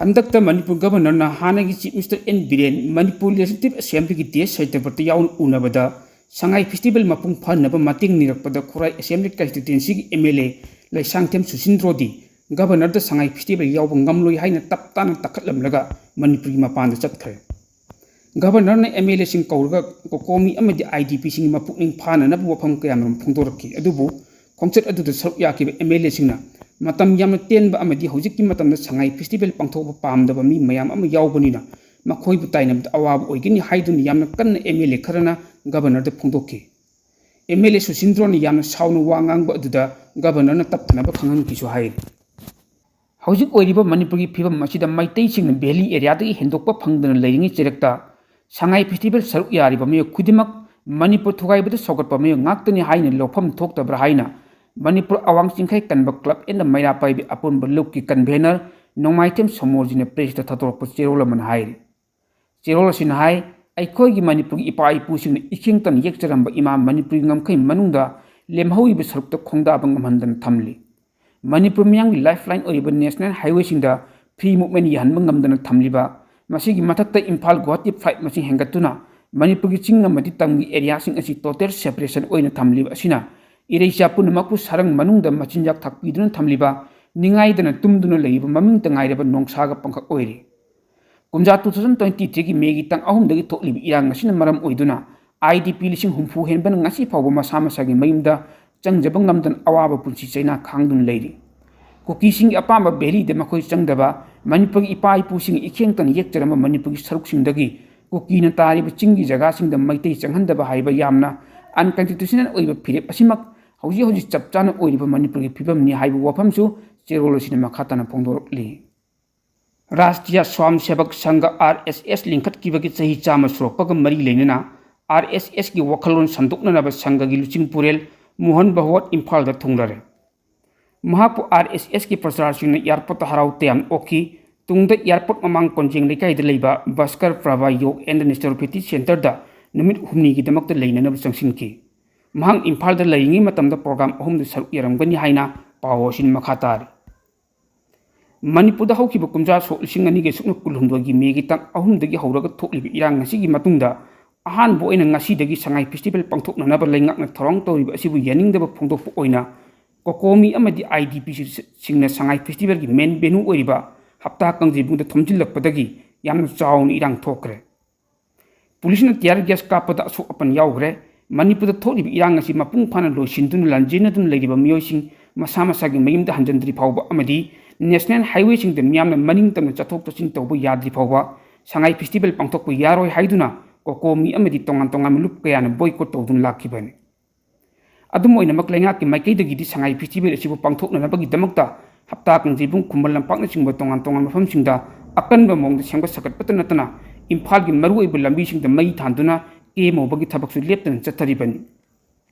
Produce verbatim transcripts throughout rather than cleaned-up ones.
ꯍꯟꯗꯛꯇ ꯃꯅꯤꯄꯨꯔ ꯒꯕꯔꯅꯔꯅ ꯍꯥꯟꯅꯒꯤ chief minister N Biren, Manipur legislative ꯑꯦꯁꯦꯝꯕ꯭ꯂꯤꯒꯤ ꯗꯦꯁ ꯁꯩꯇꯕ꯭ꯔꯠꯇ ꯌꯥꯎꯅ ꯎꯅꯕꯗ ꯁꯉꯥꯏ ꯐꯦꯁꯇꯤꯚꯦꯜ ꯃꯄꯨꯡ ꯐꯥꯍꯟꯅꯕ ꯃꯇꯦꯡ ꯅꯤꯔꯛꯄꯗ ꯈꯨꯔꯥꯏ ꯑꯦꯁꯦꯝꯕ꯭ꯂꯤ ꯀꯟꯁꯇꯤꯇ꯭ꯋꯦꯟꯁꯤꯒꯤ ꯑꯦꯝ ꯑꯦꯜ ꯑꯦ ꯂꯩꯁꯥꯡꯊꯦꯝ ꯁꯨꯁꯤꯟꯗ꯭ꯔꯣꯗꯤ ꯒꯕꯔꯅꯔꯗ ꯁꯉꯥꯏ ꯐꯦꯁꯇꯤꯚꯦꯜ ꯌꯥꯎꯕ ꯉꯝꯂꯣꯏ ꯍꯥꯏꯅ ꯇꯞ ꯇꯥꯅ ꯇꯛꯈꯠꯂꯝꯂꯒ ꯃꯅꯤꯄꯨꯔꯒꯤ ꯃꯄꯥꯟꯗ ꯆꯠꯈ꯭ꯔꯦ꯫ ꯒꯕꯔꯅꯔꯅ ꯑꯦꯝ ꯑꯦꯜ ꯑꯦꯁꯤꯡ ꯀꯧꯔꯒ ꯀꯣꯀꯣꯃꯤ ꯑꯃꯗꯤ ꯑꯥꯏ ꯗꯤ ꯄꯤꯁꯤꯡꯒꯤ ꯃꯄꯨꯛꯅꯤꯡ ꯐꯥꯅꯅꯕ ꯋꯥꯐꯝ ꯀꯌꯥꯃꯔꯨꯝ ꯐꯣꯡꯗꯣꯔꯛꯈꯤ꯫ ꯑꯗꯨꯕꯨ ꯈꯣꯡꯆꯠ ꯑꯗꯨꯗ ꯁꯔꯨꯛ ꯌꯥꯈꯤꯕ ꯑꯦꯝ ꯑꯦꯜ ꯑꯦꯁꯤꯡꯅ ꯃꯇꯝ ꯌꯥꯝꯅ ꯇꯦꯟꯕ ꯑꯃꯗꯤ ꯍꯧꯖꯤꯛꯀꯤ ꯃꯇꯝꯗ ꯁꯉꯥꯏ ꯐꯦꯁꯇꯤꯚꯦꯜ ꯄꯥꯡꯊꯣꯛꯄ ꯄꯥꯝꯗꯕ ꯃꯤ ꯃꯌꯥꯝ ꯑꯃ ꯌꯥꯎꯕꯅꯤꯅ ꯃꯈꯣꯏꯕꯨ ꯇꯥꯏꯅꯕꯗ ꯑꯋꯥꯕ ꯑꯣꯏꯒꯅꯤ ꯍꯥꯏꯗꯨꯅ ꯌꯥꯝꯅ ꯀꯟꯅ ꯑꯦꯝ ꯑꯦꯜ ꯑꯦ ꯈꯔꯅ ꯒꯕꯔꯅꯔꯗ ꯐꯣꯡꯗꯣꯛꯈꯤ꯫ ꯑꯦꯝ ꯑꯦꯜ ꯑꯦ ꯁꯨꯁꯤꯟꯗ꯭ꯔꯣꯅ ꯌꯥꯝꯅ ꯁꯥꯎꯅ ꯋꯥ ꯉꯥꯡꯕ ꯑꯗꯨꯗ ꯒꯕꯔꯅꯔꯅ ꯇꯞꯊꯅꯕ ꯈꯪꯍꯟꯈꯤꯁꯨ ꯍꯥꯏꯔꯤ꯫ ꯍꯧꯖꯤꯛ ꯑꯣꯏꯔꯤꯕ ꯃꯅꯤꯄꯨꯔꯒꯤ ꯐꯤꯕꯝ ꯑꯁꯤꯗ ꯃꯩꯇꯩꯁꯤꯡꯅ ꯚꯦꯂꯤ ꯑꯦꯔꯤꯌꯥꯗꯒꯤ ꯍꯦꯟꯗꯣꯛꯄ ꯐꯪꯗꯅ ꯂꯩꯔꯤꯉꯩ ꯆꯩꯔꯛꯇ ꯁꯉꯥꯏ ꯐꯦꯁꯇꯤꯚꯦꯜ ꯁꯔꯨꯛ ꯌꯥꯔꯤꯕ ꯃꯤꯑꯣꯏ ꯈꯨꯗꯤꯡꯃꯛ ꯃꯅꯤꯄꯨꯔ ꯊꯨꯒꯥꯏꯕꯗ ꯁꯧꯒꯠꯄ ꯃꯤꯑꯣꯏ ꯉꯥꯛꯇꯅꯤ ꯍꯥꯏꯅ ꯂꯧꯐꯝ ꯊꯣꯛꯇꯕ꯭ꯔꯥ ꯍꯥꯏꯅ ꯃꯅꯤꯄꯨꯔ ꯑꯋꯥꯡ ꯆꯤꯡꯈꯩ ꯀꯟꯕ ꯀ꯭ꯂꯕ ꯑꯦꯟ ꯃꯩꯔꯥ ꯄꯥꯏꯕꯤ ꯑꯄꯨꯟꯕ ꯂꯨꯞꯀꯤ ꯀꯟꯚꯦꯅꯔ ꯅꯣꯡꯃꯥꯏꯊꯦꯝ ꯁꯣꯃꯣꯔꯖꯤꯅ ꯄ꯭ꯔꯦꯁꯇ ꯊꯥꯗꯣꯔꯛꯄ ꯆꯦꯔꯣꯜ ꯑꯃꯅ ꯍꯥꯏꯔꯤ꯫ ꯆꯦꯔꯣꯜ ꯑꯁꯤꯅ ꯍꯥꯏ, ꯑꯩꯈꯣꯏꯒꯤ ꯃꯅꯤꯄꯨꯔꯒꯤ ꯏꯄꯥ ꯏꯄꯨꯁꯤꯡꯅ ꯏꯈꯦꯡꯇꯅ ꯌꯦꯛꯆꯔꯝꯕ ꯏꯃꯥ ꯃꯅꯤꯄꯨꯔꯒꯤ ꯉꯝꯈꯩ ꯃꯅꯨꯡꯗ ꯂꯦꯝꯍꯧꯔꯤꯕ ꯁꯔꯨꯛꯇ ꯈꯣꯡꯗꯥꯕ ꯉꯝꯍꯟꯗꯅ ꯊꯝꯂꯤ꯫ ꯃꯅꯤꯄꯨꯔ ꯃꯤꯌꯥꯝꯒꯤ ꯂꯥꯏꯐ ꯂꯥꯏꯟ ꯑꯣꯏꯔꯤꯕ ꯅꯦꯁꯅꯦꯜ ꯍꯥꯏꯋꯦꯁꯤꯡꯗ ꯐ꯭ꯔꯤ ꯃꯨꯚꯃꯦꯟ ꯌꯥꯍꯟꯕ ꯉꯝꯗꯅ ꯊꯝꯂꯤꯕ, ꯃꯁꯤꯒꯤ ꯃꯊꯛꯇ ꯏꯝꯐꯥꯜ ꯒꯨꯋꯥꯍꯥꯇꯤ ꯐ꯭ꯂꯥꯏꯠ ꯃꯁꯤꯡ ꯍꯦꯟꯒꯠꯇꯨꯅ ꯃꯅꯤꯄꯨꯔꯒꯤ ꯆꯤꯡ ꯑꯃꯗꯤ ꯇꯝꯒꯤ ꯑꯦꯔꯤꯌꯥꯁꯤꯡ ꯑꯁꯤ ꯇꯣꯇꯦꯜ ꯁꯦꯄꯔꯦꯁꯟ ꯑꯣꯏꯅ ꯊꯝꯂꯤꯕ ꯑꯁꯤꯅ ꯏꯔꯩꯆꯥ ꯄꯨꯝꯅꯃꯛꯄꯨ ꯁꯔꯪ ꯃꯅꯨꯡꯗ ꯃꯆꯤꯟꯖꯥꯛ ꯊꯥꯛꯄꯤꯗꯨꯅ ꯊꯝꯂꯤꯕ, ꯅꯤꯡꯉꯥꯏꯗꯅ ꯇꯨꯝꯗꯨꯅ ꯂꯩꯔꯤꯕ ꯃꯃꯤꯡꯇ ꯉꯥꯏꯔꯕ ꯅꯣꯡꯁꯥꯒ ꯄꯪꯈꯛ ꯑꯣꯏꯔꯤ꯫ ꯀꯨꯝꯖꯥ two thousand twenty threeꯒꯤ ꯃꯦꯒꯤ ꯇꯥꯡ ꯑꯍꯨꯝꯗꯒꯤ ꯊꯣꯛꯂꯤꯕ ꯏꯔꯥꯡ ꯑꯁꯤꯅ ꯃꯔꯝ ꯑꯣꯏꯗꯨꯅ ꯑꯥꯏ ꯗꯤ ꯄꯤ ꯂꯤꯁꯤꯡ ꯍꯨꯝꯐꯨ ꯍꯦꯟꯕꯅ ꯉꯁꯤ ꯐꯥꯎꯕ ꯃꯁꯥ ꯃꯁꯥꯒꯤ ꯃꯌꯨꯝꯗ ꯆꯪꯖꯕ ꯉꯝꯗꯅ ꯑꯋꯥꯕ ꯄꯨꯟꯁꯤ ꯆꯩꯅꯥ ꯈꯥꯡꯗꯨꯅ ꯂꯩꯔꯤ꯫ ꯀꯨꯀꯤꯁꯤꯡꯒꯤ ꯑꯄꯥꯝꯕ ꯚꯦꯂꯤꯗ ꯃꯈꯣꯏ ꯆꯪꯗꯕ, ꯃꯅꯤꯄꯨꯔꯒꯤ ꯏꯄꯥ ꯏꯄꯨꯁꯤꯡ ꯏꯈꯦꯡꯇꯅ ꯌꯦꯛꯆꯔꯝꯕ ꯃꯅꯤꯄꯨꯔꯒꯤ ꯁꯔꯨꯛꯁꯤꯡꯗꯒꯤ ꯀꯨꯀꯤꯅ ꯇꯥꯔꯤꯕ ꯆꯤꯡꯒꯤ ꯖꯒꯥꯁꯤꯡꯗ ꯃꯩꯇꯩ ꯆꯪꯍꯟꯗꯕ ꯍꯥꯏꯕ ꯌꯥꯝꯅ ꯑꯟꯀꯟꯁꯇꯤꯇ꯭ꯌꯨꯁꯅꯦꯜ ꯑꯣꯏꯕ ꯐꯤꯔꯦꯞ ꯑꯁꯤꯃꯛ ꯍꯧꯖꯤꯛ ꯍꯧꯖꯤꯛ ꯆꯞ ꯆꯥꯅ ꯑꯣꯏꯔꯤꯕ ꯃꯅꯤꯄꯨꯔꯒꯤ ꯐꯤꯕꯝꯅꯤ ꯍꯥꯏꯕ ꯋꯥꯐꯝꯁꯨ ꯆꯦꯔꯣꯜ ꯑꯁꯤꯅ ꯃꯈꯥ ꯇꯥꯅ ꯐꯣꯡꯗꯣꯔꯛꯂꯤ꯫ ꯔꯥꯁꯇ꯭ꯔꯤꯌꯥ ꯁ꯭ꯋꯥꯝ ꯁꯦꯕꯛ ꯁꯪꯘ, ꯑꯥꯔ ꯑꯦꯁ ꯑꯦꯁ, ꯂꯤꯡꯈꯠꯈꯤꯕꯒꯤ ꯆꯍꯤ ꯆꯥꯝꯃ ꯁꯨꯔꯛꯄꯒ ꯃꯔꯤ ꯂꯩꯅꯅ ꯑꯥꯔ ꯑꯦꯁ ꯑꯦꯁꯀꯤ ꯋꯥꯈꯜꯂꯣꯟ ꯁꯟꯗꯣꯛꯅꯅꯕ ꯁꯪꯘꯒꯤ ꯂꯨꯆꯤꯡ ꯄꯨꯔꯦꯜ ꯃꯣꯍꯟ ꯚꯥꯒꯋꯠ ꯏꯝꯐꯥꯜꯗ ꯊꯨꯡꯂꯔꯦ꯫ ꯃꯍꯥꯛꯄꯨ ꯑꯥꯔ ꯑꯦꯁ ꯑꯦꯁꯀꯤ ꯄ꯭ꯔꯆꯥꯔꯁꯤꯡꯅ ꯑꯦꯌꯥꯔꯄꯣꯔꯠꯇ ꯍꯔꯥꯎ ꯇꯌꯥꯝꯅ ꯑꯣꯛꯈꯤ꯫ ꯇꯨꯡꯗ ꯑꯦꯌꯥꯔꯄꯣꯔꯠ ꯃꯃꯥꯡ ꯀꯣꯟꯖꯦꯡ ꯂꯩꯀꯥꯏꯗ ꯂꯩꯕ ꯚꯥꯁꯀꯔ ꯄ꯭ꯔꯚꯥ ꯌꯣꯒ ꯑꯦꯟ ꯅꯦꯆꯨꯔꯣꯄꯦꯊꯤ ꯁꯦꯟꯇꯔꯗ ꯅꯨꯃꯤꯠ ꯍꯨꯝꯅꯤꯒꯤꯗꯃꯛꯇ ꯂꯩꯅꯅꯕ ꯆꯪꯁꯤꯟꯈꯤ꯫ ꯃꯍꯥꯛ ꯏꯝꯐꯥꯜꯗ ꯂꯩꯔꯤꯉꯩ ꯃꯇꯝꯗ ꯄ꯭ꯔꯣꯒ꯭ꯔꯥꯝ ꯑꯍꯨꯝꯗ ꯁꯔꯨꯛ ꯌꯥꯔꯝꯒꯅꯤ ꯍꯥꯏꯅ ꯄꯥꯎ ꯑꯁꯤꯅ ꯃꯈꯥ ꯇꯥꯔꯤ꯫ ꯃꯅꯤꯄꯨꯔꯗ ꯍꯧꯈꯤꯕ ꯀꯨꯝꯖꯥ ꯁꯣꯛ ꯂꯤꯁꯤꯡ ꯑꯅꯤꯒ ꯁꯨꯞꯅ ꯀꯨꯟꯍꯨꯝꯗꯣꯏꯒꯤ ꯃꯦꯒꯤ ꯇꯥꯡ ꯑꯍꯨꯝꯗꯒꯤ ꯍꯧꯔꯒ ꯊꯣꯛꯂꯤꯕ ꯏꯔꯥꯡ ꯑꯁꯤꯒꯤ ꯃꯇꯨꯡꯗ ꯑꯍꯥꯟꯕ ꯑꯣꯏꯅ ꯉꯁꯤꯗꯒꯤ ꯁꯉꯥꯏ ꯐꯦꯁꯇꯤꯚꯦꯜ ꯄꯥꯡꯊꯣꯛꯅꯅꯕ ꯂꯩꯉꯥꯛꯅ ꯊꯧꯔꯥꯡ ꯇꯧꯔꯤꯕ ꯑꯁꯤꯕꯨ ꯌꯥꯅꯤꯡꯗꯕ ꯐꯣꯡꯗꯣꯛꯄ ꯑꯣꯏꯅ ꯀꯣꯀꯣꯃꯤ ꯑꯃꯗꯤ ꯑꯥꯏ ꯗꯤ ꯄꯤ ꯁꯤꯁꯤꯡꯅ ꯁꯉꯥꯏ ꯐꯦꯁꯇꯤꯚꯦꯜꯒꯤ ꯃꯦꯟ ꯚꯦꯅꯨ ꯑꯣꯏꯔꯤꯕ ꯍꯞꯇꯥ ꯀꯥꯡꯖꯩꯕꯨꯡꯗ ꯊꯣꯝꯖꯤꯜꯂꯛꯄꯗꯒꯤ ꯌꯥꯝꯅ ꯆꯥꯎꯅ ꯏꯔꯥꯡ ꯊꯣꯛꯈ꯭ꯔꯦ꯫ ꯄꯨꯂꯤꯁꯅ ꯇꯤꯌꯥꯔ ꯒ꯭ꯌꯥꯁ ꯀꯥꯞꯄꯗ ꯑꯁꯣꯛ ꯑꯄꯟ ꯌꯥꯎꯈ꯭ꯔꯦ꯫ ꯃꯅꯤꯄꯨꯔꯗ ꯊꯣꯛꯂꯤꯕ ꯏꯔꯥꯡ ꯑꯁꯤ ꯃꯄꯨꯡ ꯐꯥꯅ ꯂꯣꯏꯁꯤꯟꯗꯨꯅ ꯂꯥꯟꯖꯦꯟꯅꯗꯨꯅ ꯂꯩꯔꯤꯕ ꯃꯤꯑꯣꯏꯁꯤꯡ ꯃꯁꯥ ꯃꯁꯥꯒꯤ ꯃꯌꯨꯝꯗ ꯍꯟꯖꯤꯟꯗ꯭ꯔꯤ ꯐꯥꯎꯕ ꯑꯃꯗꯤ ꯅꯦꯁꯅꯦꯜ ꯍꯥꯏꯋꯦꯁꯤꯡꯗ ꯃꯤꯌꯥꯝꯅ ꯃꯅꯤꯡ ꯇꯝꯅ ꯆꯠꯊꯣꯛ ꯆꯠꯁꯤꯟ ꯇꯧꯕ ꯌꯥꯗ꯭ꯔꯤ ꯐꯥꯎꯕ ꯁꯉꯥꯏ ꯐꯦꯁꯇꯤꯚꯦꯜ ꯄꯥꯡꯊꯣꯛꯄ ꯌꯥꯔꯣꯏ ꯍꯥꯏꯗꯨꯅ ꯀꯣꯀꯣꯃꯤ ꯑꯃꯗꯤ ꯇꯣꯉꯥꯟ ꯇꯣꯉꯥꯟꯕ ꯂꯨꯞ ꯀꯌꯥꯅ ꯕꯣꯏꯀꯣꯠ ꯇꯧꯗꯨꯅ ꯂꯥꯛꯈꯤꯕꯅꯤ꯫ ꯑꯗꯨꯝ ꯑꯣꯏꯅꯃꯛ, ꯂꯩꯉꯥꯛꯀꯤ ꯃꯥꯏꯀꯩꯗꯒꯤꯗꯤ ꯁꯉꯥꯏ ꯐꯦꯁꯇꯤꯚꯦꯜ ꯑꯁꯤꯕꯨ ꯄꯥꯡꯊꯣꯛꯅꯅꯕꯒꯤꯗꯃꯛꯇ ꯍꯞꯇꯥ ꯀꯥꯡꯖꯩꯕꯨꯡ, ꯈꯨꯃꯟ ꯂꯝꯄꯥꯛꯅꯆꯤꯡꯕ ꯇꯣꯉꯥꯟ ꯇꯣꯉꯥꯟꯕ ꯃꯐꯝꯁꯤꯡꯗ ꯑꯀꯟꯕ ꯃꯑꯣꯡꯗ ꯁꯦꯝꯒꯠ ꯁꯥꯒꯠꯄꯇ ꯅꯠꯇꯅ ꯏꯝꯐꯥꯜꯒꯤ ꯃꯔꯨꯑꯣꯏꯕ ꯂꯝꯕꯤꯁꯤꯡꯗ ꯃꯩ ꯊꯥꯟꯗꯨꯅ ꯀꯦꯝ ꯍꯧꯕꯒꯤ ꯊꯕꯛꯁꯨ ꯂꯦꯞꯇꯅ ꯆꯠꯊꯔꯤꯕꯅꯤ꯫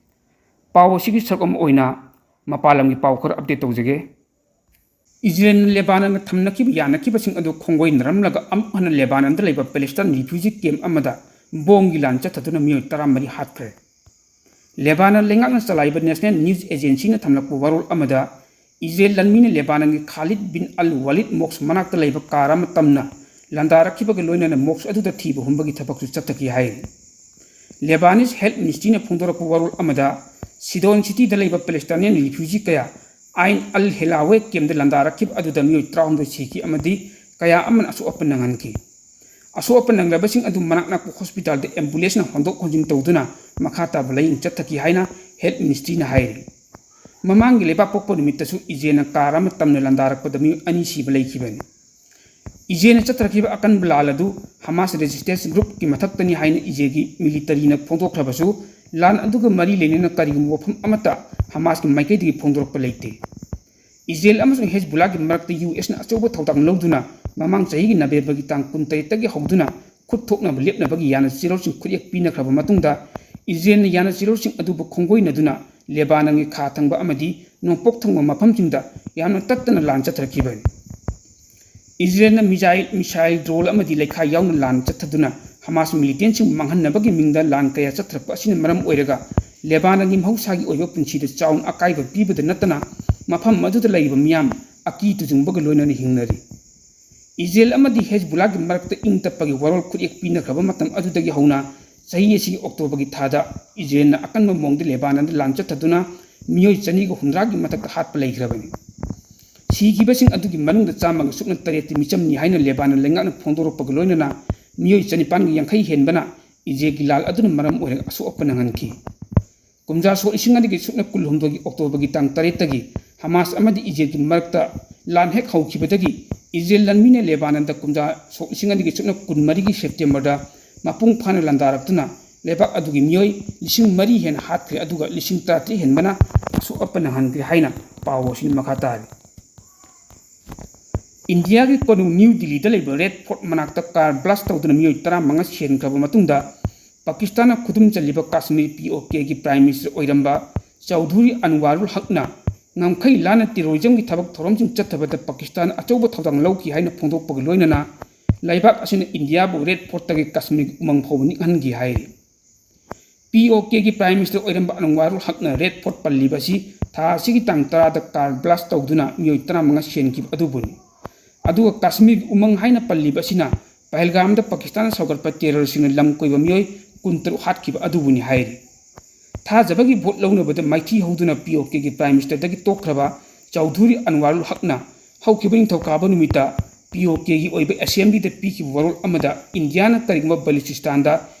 ꯄꯥꯎ ꯑꯁꯤꯒꯤ ꯁꯔꯨꯛ ꯑꯃ ꯑꯣꯏꯅ ꯃꯄꯥꯟ ꯂꯝꯒꯤ ꯄꯥꯎ ꯈꯔ ꯑꯞꯗꯦꯠ ꯇꯧꯖꯒꯦ꯫ ꯏꯖꯔꯦꯜꯅ ꯂꯦꯕꯥꯅꯟꯒ ꯊꯝꯅꯈꯤꯕ ꯌꯥꯅꯈꯤꯕꯁꯤꯡ ꯑꯗꯨ ꯈꯣꯡꯒꯣꯏꯅꯔꯝꯂꯒ ꯑꯃꯨꯛ ꯍꯟꯅ ꯂꯦꯕꯥꯅꯟꯗ ꯂꯩꯕ ꯄꯦꯂꯦꯁꯇꯥꯏꯟ ꯔꯤꯐ꯭ꯌꯨꯖꯤ ꯀꯦꯝ ꯑꯃꯗ ꯕꯣꯝꯒꯤ ꯂꯥꯟ ꯆꯠꯊꯗꯨꯅ ꯃꯤꯑꯣꯏ ꯇꯔꯥꯃꯔꯤ ꯍꯥꯠꯈ꯭ꯔꯦ꯫ ꯂꯦꯕꯥꯅꯟ ꯂꯩꯉꯥꯛꯅ ꯆꯂꯥꯏꯕ ꯅꯦꯁꯅꯦꯜ ꯅ꯭ꯌꯨꯁ ꯑꯦꯖꯦꯟꯁꯤꯅ ꯊꯝꯂꯛꯄ ꯋꯥꯔꯣꯜ ꯑꯃꯗ, ꯏꯖꯔꯦꯜ ꯂꯥꯟꯃꯤꯅ ꯂꯦꯕꯥꯅꯟꯒꯤ ꯈꯥꯂꯤꯗ ꯕꯤꯟ ꯑꯜ ꯋꯥꯂꯤꯗ ꯃꯣꯛꯁ ꯃꯅꯥꯛꯇ ꯂꯩꯕ ꯀꯥꯔ ꯑꯃ ꯇꯝꯅ ꯂꯥꯟꯗꯥꯔꯛꯈꯤꯕꯒ ꯂꯣꯏꯅꯅ ꯃꯣꯛꯁ ꯑꯗꯨꯗ ꯊꯤꯕ ꯍꯨꯝꯕꯒꯤ ꯊꯕꯛꯁꯨ ꯆꯠꯊꯈꯤ ꯍꯥꯏꯔꯤ꯫ ꯂꯦꯕꯥꯅꯤꯁ ꯍꯦꯜꯊ ꯃꯤꯅꯤꯁꯇ꯭ꯔꯤꯅ ꯐꯣꯡꯗꯣꯔꯛꯄ ꯋꯥꯔꯣꯜ ꯑꯃꯗ, ꯁꯤꯗꯣꯟ ꯁꯤꯇꯤꯗ ꯂꯩꯕ ꯄꯦꯂꯦꯁꯇꯥꯏꯅꯤꯌꯟ ꯔꯤꯐ꯭ꯌꯨꯖꯤ ꯀꯌꯥ ꯑꯥꯏꯟ ꯑꯜ ꯍꯦꯂꯥꯋꯦ ꯀꯦꯝꯗ ꯂꯥꯟꯗꯥꯔꯛꯈꯤꯕ ꯑꯗꯨꯗ ꯃꯤꯑꯣꯏ ꯇꯔꯥꯍꯨꯝꯗꯣꯏ ꯁꯤꯈꯤ ꯑꯃꯗꯤ ꯀꯌꯥ ꯑꯃꯅ ꯑꯁꯣꯛ ꯑꯄꯟ ꯅꯪꯍꯟꯈꯤ꯫ ꯑꯁꯣꯛ ꯑꯄꯟ ꯅꯪꯂꯕꯁꯤꯡ ꯑꯗꯨ ꯃꯅꯥꯛ ꯅꯛꯄ ꯍꯣꯁꯄꯤꯇꯥꯜꯗ ꯑꯦꯝꯕꯨꯂꯦꯟꯁꯅ ꯍꯣꯟꯗꯣꯛ ꯍꯣꯟꯖꯤꯟ ꯇꯧꯗꯨꯅ ꯃꯈꯥ ꯇꯥꯕ ꯂꯥꯌꯦꯡ ꯆꯠꯊꯈꯤ ꯍꯥꯏꯅ ꯍꯦꯜꯊ ꯃꯤꯅꯤꯁꯇ꯭ꯔꯤꯅ ꯍꯥꯏꯔꯤ꯫ ꯃꯃꯥꯡꯒꯤ ꯂꯩꯕꯥꯛ ꯄꯣꯛꯄ ꯅꯨꯃꯤꯠꯇꯁꯨ ꯏꯖꯔꯦꯜꯅ ꯀꯥꯔ ꯑꯃ ꯇꯝꯅ ꯂꯥꯟꯗꯥꯔꯛꯄꯗ ꯃꯤꯑꯣꯏ ꯑꯅꯤ ꯁꯤꯕ ꯂꯩꯈꯤꯕꯅꯤ꯫ ꯏꯖꯔꯦꯜꯅ ꯆꯠꯊꯔꯛꯈꯤꯕ ꯑꯀꯟꯕ ꯂꯥꯜ ꯑꯗꯨ ꯍꯃꯥꯁ ꯔꯦꯖꯤꯁꯇꯦꯟꯁ ꯒ꯭ꯔꯨꯞꯀꯤ ꯃꯊꯛꯇꯅꯤ ꯍꯥꯏꯅ ꯏꯖꯔꯦꯜꯒꯤ ꯃꯤꯂꯤꯇꯔꯤꯅ ꯐꯣꯡꯗꯣꯛꯈ꯭ꯔꯕꯁꯨ, ꯂꯥꯟ ꯑꯗꯨꯒ ꯃꯔꯤ ꯂꯩꯅꯅ ꯀꯔꯤꯒꯨꯝꯕ ꯋꯥꯐꯝ ꯑꯃꯠꯇ ꯍꯃꯥꯁꯀꯤ ꯃꯥꯏꯀꯩꯗꯒꯤ ꯐꯣꯡꯗꯣꯔꯛꯄ ꯂꯩꯇꯦ꯫ ꯏꯖꯔꯦꯜ ꯑꯃꯁꯨꯡ ꯍꯦꯖꯕꯨꯂꯥꯒꯤ ꯃꯔꯛꯇ ꯌꯨ ꯑꯦꯁꯅ ꯑꯆꯧꯕ ꯊꯧꯗꯥꯡ ꯂꯧꯗꯨꯅ ꯃꯃꯥꯡ ꯆꯍꯤꯒꯤ ꯅꯕꯦꯝꯕꯔꯒꯤ ꯇꯥꯡ ꯀꯨꯟꯇꯔꯦꯠꯇꯒꯤ ꯍꯧꯗꯨꯅ ꯈꯨꯠ ꯊꯣꯛꯅꯕ ꯂꯦꯞꯅꯕꯒꯤ ꯌꯥꯅ ꯆꯦꯔꯣꯜꯁꯤꯡ ꯈꯨꯠꯌꯦꯛ ꯄꯤꯅꯈ꯭ꯔꯕ ꯃꯇꯨꯡꯗ, ꯏꯖꯔꯦꯜꯅ ꯌꯥꯅ ꯆꯦꯔꯣꯜꯁꯤꯡ ꯑꯗꯨꯕꯨ ꯈꯣꯡꯒꯣꯏꯅꯗꯨꯅ ꯂꯦꯕꯥꯅꯟꯒꯤ ꯈꯥ ꯊꯪꯕ ꯑꯃꯗꯤ ꯅꯣꯡꯄꯣꯛ ꯊꯪꯕ ꯃꯐꯝꯁꯤꯡꯗ ꯌꯥꯝꯅ ꯇꯠꯇꯅ ꯂꯥꯟ ꯆꯠꯊꯔꯛꯈꯤꯕꯅꯤ꯫ ꯏꯖꯔꯦꯜꯅ ꯃꯤꯖꯥꯏꯜ, ꯃꯤꯁꯥꯏꯜ, ꯗ꯭ꯔꯣꯟ ꯑꯃꯗꯤ ꯂꯩꯈꯥꯏ ꯌꯥꯎꯅ ꯂꯥꯟ ꯆꯠꯊꯗꯨꯅ ꯍꯃꯥꯁ ꯃꯤꯂꯤꯇꯦꯟꯁꯤꯡꯕꯨ ꯃꯥꯡꯍꯟꯅꯕꯒꯤ ꯃꯤꯡꯗ ꯂꯥꯟ ꯀꯌꯥ ꯆꯠꯊꯔꯛꯄ ꯑꯁꯤꯅ ꯃꯔꯝ ꯑꯣꯏꯔꯒ ꯂꯦꯕꯥꯅꯟꯒꯤ ꯃꯍꯧꯁꯥꯒꯤ ꯑꯣꯏꯕ ꯄꯨꯟꯁꯤꯗ ꯆꯥꯎꯅ ꯑꯀꯥꯏꯕ ꯄꯤꯕꯗ ꯅꯠꯇꯅ ꯃꯐꯝ ꯑꯗꯨꯗ ꯂꯩꯔꯤꯕ ꯃꯤꯌꯥꯝ ꯑꯀꯤ ꯇꯨꯖꯨꯡꯕꯒ ꯂꯣꯏꯅꯅ ꯍꯤꯡꯅꯔꯤ꯫ ꯏꯖꯔꯦꯜ ꯑꯃꯗꯤ ꯍꯦꯖꯕꯨꯂꯥꯒꯤ ꯃꯔꯛꯇ ꯏꯪ ꯇꯞꯄꯒꯤ ꯋꯥꯔꯣꯜ ꯈꯨꯠꯌꯦꯛ ꯄꯤꯅꯈ꯭ꯔꯕ ꯃꯇꯝ ꯑꯗꯨꯗꯒꯤ ꯍꯧꯅ ꯆꯍꯤ ꯑꯁꯤꯒꯤ ꯑꯣꯛꯇꯣꯕꯔꯒꯤ ꯊꯥꯗ ꯏꯖꯔꯦꯜꯅ ꯑꯀꯟꯕ ꯃꯑꯣꯡꯗ ꯂꯦꯕꯥꯅꯟꯗ ꯂꯥꯟ ꯆꯠꯊꯗꯨꯅ ꯃꯤꯑꯣꯏ ꯆꯅꯤꯒ ꯍꯨꯝꯗ꯭ꯔꯥꯒꯤ ꯃꯊꯛꯇ ꯍꯥꯠꯄ ꯂꯩꯈ꯭ꯔꯕꯅꯤ꯫ ꯁꯤꯈꯤꯕꯁꯤꯡ ꯑꯗꯨꯒꯤ ꯃꯅꯨꯡꯗ ꯆꯥꯝꯃꯒ ꯁꯨꯞꯅ ꯇꯔꯦꯠꯇꯤ ꯃꯤꯆꯝꯅꯤ ꯍꯥꯏꯅ ꯂꯦꯕꯥꯅꯟ ꯂꯩꯉꯥꯛꯅ ꯐꯣꯡꯗꯣꯔꯛꯄꯒ ꯂꯣꯏꯅꯅ ꯃꯤꯑꯣꯏ ꯆꯅꯤꯄꯥꯟꯒ ꯌꯥꯡꯈꯩ ꯍꯦꯟꯕꯅ ꯏꯖꯔꯦꯜꯒꯤ ꯂꯥꯜ ꯑꯗꯨꯅ ꯃꯔꯝ ꯑꯣꯏꯔꯒ ꯑꯁꯣꯛ ꯑꯄꯟ ꯅꯪꯍꯟꯈꯤ꯫ ꯀꯨꯝꯖꯥ ꯁꯣꯛ ꯂꯤꯁꯤꯡ ꯑꯅꯤꯒꯤ ꯁꯨꯞꯅ ꯀꯨꯟꯍꯨꯝꯗꯣꯏꯒꯤ ꯑꯣꯛꯇꯣꯕꯔꯒꯤ ꯇꯥꯡ ꯇꯔꯦꯠꯇꯒꯤ ꯍꯃꯥꯁ ꯑꯃꯗꯤ ꯏꯖꯔꯦꯜꯒꯤ ꯃꯔꯛꯇ ꯂꯥꯟ ꯍꯦꯛ ꯍꯧꯈꯤꯕꯗꯒꯤ ꯏꯖꯔꯦꯜ ꯂꯥꯟꯃꯤꯅ ꯂꯦꯕꯥꯅꯟꯗ ꯀꯨꯝꯖꯥ ꯁꯣꯛ ꯂꯤꯁꯤꯡ ꯑꯅꯤꯒꯤ ꯁꯨꯞꯅ ꯀꯨꯟꯃꯔꯤꯒꯤ ꯁꯦꯞꯇꯦꯝꯕꯔꯗ ꯃꯄꯨꯡ ꯐꯥꯅ ꯂꯥꯟꯗꯥꯔꯛꯇꯨꯅ ꯂꯩꯕꯥꯛ ꯑꯗꯨꯒꯤ ꯃꯤꯑꯣꯏ ꯂꯤꯁꯤꯡ ꯃꯔꯤ ꯍꯦꯟꯅ ꯍꯥꯠꯈ꯭ꯔꯦ, ꯑꯗꯨꯒ ꯂꯤꯁꯤꯡ ꯇꯔꯥꯇꯔꯦꯠ ꯍꯦꯟꯕꯅ ꯑꯁꯣꯛ ꯑꯄꯟ ꯅꯪꯍꯟꯈ꯭ꯔꯦ ꯍꯥꯏꯅ ꯄꯥꯎ ꯑꯁꯤꯅ ꯃꯈꯥ ꯇꯥꯔꯤ꯫ ꯏꯟꯗꯤꯌꯥꯒꯤ ꯀꯣꯅꯨꯡ ꯅ꯭ꯌꯨ ꯗꯤꯜꯂꯤꯗ ꯂꯩꯕ ꯔꯦꯗ ꯐꯣꯔꯠ ꯃꯅꯥꯛꯇ ꯀꯥꯔ ꯕ꯭ꯂꯥꯁ ꯇꯧꯗꯨꯅ ꯃꯤꯑꯣꯏ ꯇꯔꯥꯃꯉꯥ ꯁꯤꯍꯟꯈ꯭ꯔꯕ ꯃꯇꯨꯡꯗ, ꯄꯥꯀꯤꯁꯇꯥꯟꯅ ꯈꯨꯗꯨꯝ ꯆꯜꯂꯤꯕ ꯀꯥꯁꯃꯤꯔ ꯄꯤ ꯑꯣ ꯀꯦꯒꯤ ꯄ꯭ꯔꯥꯏꯝ ꯃꯤꯅꯤꯁꯇꯔ ꯑꯣꯏꯔꯝꯕ ꯆꯧꯙꯨꯔꯤ ꯑꯟꯋꯥꯔꯨꯜ ꯍꯛꯅ ꯉꯝꯈꯩ ꯂꯥꯟꯅ ꯇꯦꯔꯣꯔꯤꯖꯝꯒꯤ ꯊꯕꯛ ꯊꯧꯔꯝꯁꯤꯡ ꯆꯠꯊꯕꯗ ꯄꯥꯀꯤꯁꯇꯥꯟ ꯑꯆꯧꯕ ꯊꯧꯗꯥꯡ ꯂꯧꯈꯤ ꯍꯥꯏꯅ ꯐꯣꯡꯗꯣꯛꯄꯒ ꯂꯣꯏꯅꯅ ꯂꯩꯕꯥꯛ ꯑꯁꯤꯅ ꯏꯟꯗꯤꯌꯥꯕꯨ ꯔꯦꯗ ꯐꯣꯔꯠꯇꯒꯤ ꯀꯥꯁꯃꯤꯔꯒꯤ ꯎꯃꯪ ꯐꯥꯎꯕ ꯅꯤꯛꯍꯟꯈꯤ ꯍꯥꯏꯔꯤ꯫ ꯄꯤ ꯑꯣ ꯀꯦꯒꯤ ꯄ꯭ꯔꯥꯏꯝ ꯃꯤꯅꯤꯁꯇꯔ ꯑꯣꯏꯔꯝꯕ ꯑꯟꯋꯥꯔꯨꯜ ꯍꯛꯅ ꯔꯦꯗ ꯐꯣꯔꯠ ꯄꯜꯂꯤꯕ ꯑꯁꯤ ꯊꯥ ꯑꯁꯤꯒꯤ ꯇꯥꯡ ꯇꯔꯥꯗ ꯀꯥꯔ ꯕ꯭ꯂꯥꯁ ꯇꯧꯗꯨꯅ ꯃꯤꯑꯣꯏ ꯇꯔꯥꯃꯉꯥ ꯁꯤꯍꯟꯈꯤꯕ ꯑꯗꯨꯕꯨꯅꯤ꯫ ꯑꯗꯨꯒ ꯀꯥꯁꯃꯤꯔꯒꯤ ꯎꯃꯪ ꯍꯥꯏꯅ ꯄꯜꯂꯤꯕ ꯑꯁꯤꯅ ꯄꯍꯜꯒꯥꯝꯗ ꯄꯥꯀꯤꯁꯇꯥꯟꯅ ꯁꯧꯒꯠꯄ ꯇꯦꯔꯣꯔꯤꯁꯁꯤꯡꯅ ꯂꯝ ꯀꯣꯏꯕ ꯃꯤꯑꯣꯏ ꯀꯨꯟꯇꯔꯨꯛ ꯍꯥꯠꯈꯤꯕ ꯑꯗꯨꯕꯨꯅꯤ ꯍꯥꯏꯔꯤ꯫ ꯊꯥꯖꯕꯒꯤ ꯚꯣꯠ ꯂꯧꯅꯕꯗ ꯃꯥꯏꯊꯤ ꯍꯧꯗꯨꯅ ꯄꯤ ꯑꯣ ꯀꯦꯒꯤ ꯄ꯭ꯔꯥꯏꯝ ꯃꯤꯅꯤꯁꯇꯔꯗꯒꯤ ꯇꯣꯛꯈ꯭ꯔꯕ ꯆꯧꯙꯨꯔꯤ ꯑꯟꯋꯥꯔꯨꯜ ꯍꯛꯅ ꯍꯧꯈꯤꯕ ꯅꯤꯡꯊꯧꯀꯥꯕ ꯅꯨꯃꯤꯠꯇ ꯄꯤ ꯑꯣ ꯀꯦꯒꯤ ꯑꯣꯏꯕ ꯑꯦꯁꯦꯝꯕ꯭ꯂꯤꯗ ꯄꯤꯈꯤꯕ ꯋꯥꯔꯣꯜ ꯑꯃꯗ ꯏꯟꯗꯤꯌꯥꯅ ꯀꯔꯤꯒꯨꯝꯕ ꯕꯂꯨꯆꯤꯁꯇꯥꯟꯗ